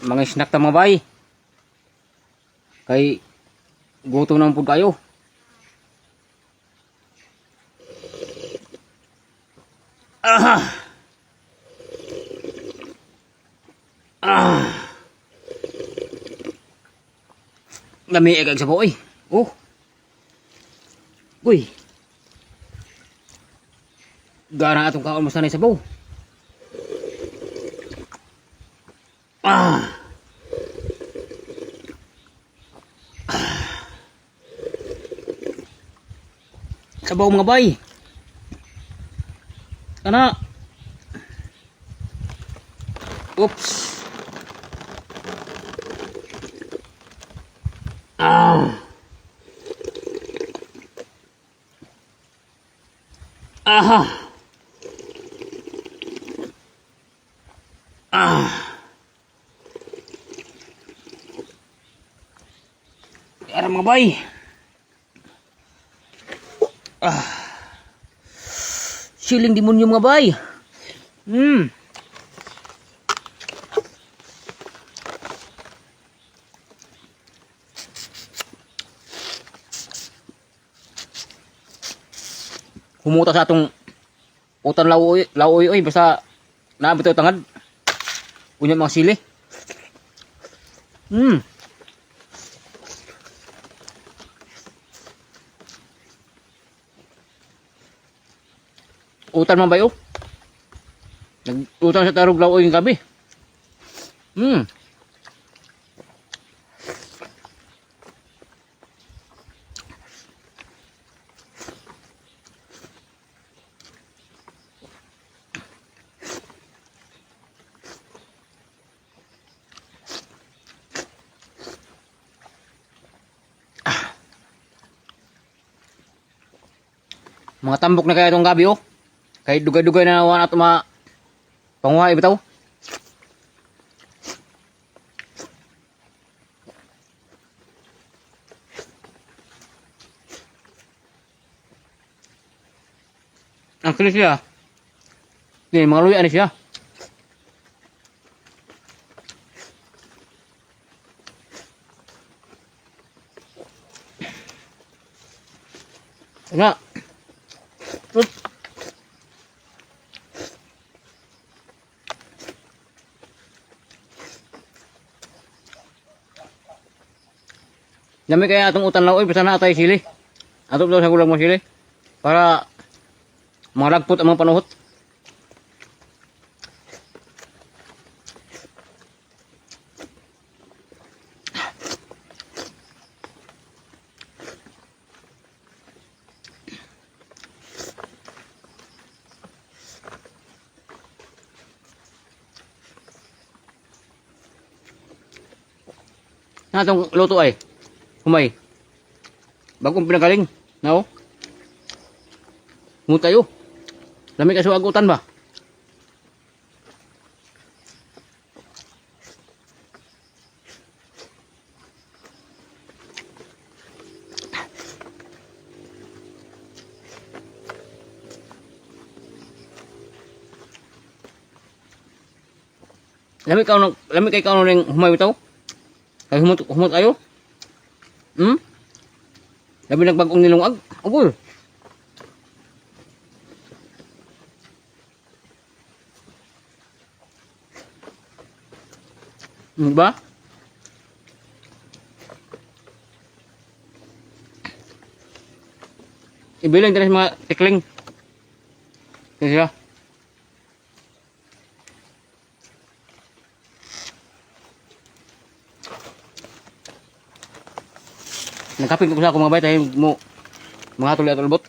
Mga snack ta, mga bay. Kay gutom naman pud kayo. Ah! Ah! Lami kag sabaw oy. Oh. Uy. Gara atong kaon mo sanay sabaw. Ah. Sabaw, mga bay. Ana. Oops. Ah. Aha. Ah. Ara, mga bay. Ah. Siling demonyo, mga bay. Humuta sa atong utan lauoy, lauoy oy, basta naa bitaw tangad. Unya mga sili. Utan man bayo. Nag-utan sa tarog lauoy yung gabi. Mga tambok na kaya itong gabi oh. Kahit dugay-dugay na wala ato ma panguha bitaw. Ang kini siya. Ni mga luya ni siya. Nga. Ut. Dami kaya atong utan laoy, basta na atay sili. Ato daw sa gulang mo sili. Para mga lagpot ang mga panuhot. Na atong luto ay. Humay. Bagong pinagaling. Nao. Mo tayo. Lami ka sa agutan ba? Lami ka lami kay kauno ning humay bitaw. Kay humot humot ayo. Labi nagbagong nilungag. Agol. Ba? Ibilin din sa mga tikling. Yan siya. Nagkapin ko sa ako, mga bay, tayo mo mga tuloy at ulbot.